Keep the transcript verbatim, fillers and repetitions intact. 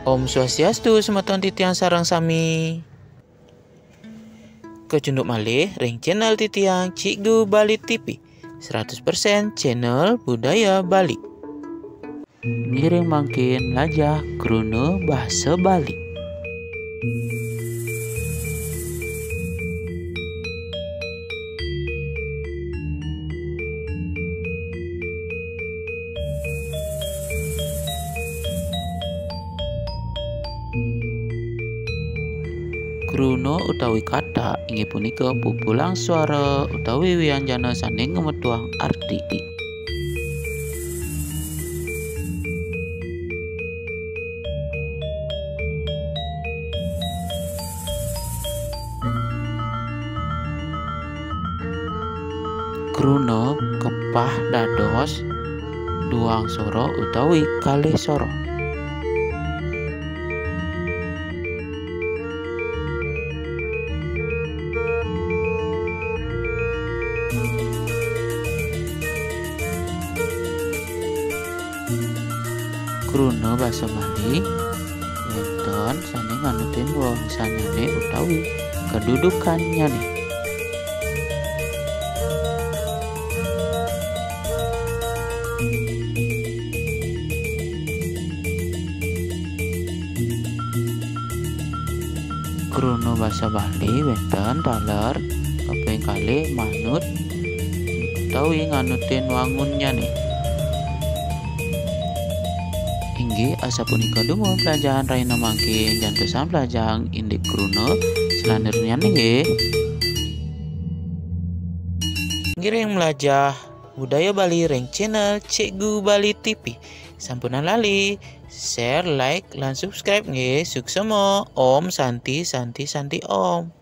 Om Swastiastu semeton titiang sareng sami. Kecunduk malih ring channel titiang Cikgu Bali T V, seratus persen channel budaya Bali. Ngiring mangkin lajah kruna basa Bali. Kruna utawi katak inggih punika pupulang suara utawi wianjana sane ngametuang arti. Kruna kepah dados duang soro utawi kalih soro. Kruna basa Bali wenten sane nganutin wewengsannyane utawi kedudukannyane. Kruna basa Bali wenten taler kaping kalih manut utawi nganutin wangunnyane. Inggih, asapunika dumun pelajahan rahina mangkin, jantosan pelajahan indik kruna selanturnyane nggih. Ngiring melajah budaya Bali ring channel Cikgu Bali T V. Sampunang lali share, like, lan subscribe nggih. Suksma. Om Santi, Santi, Santi Om.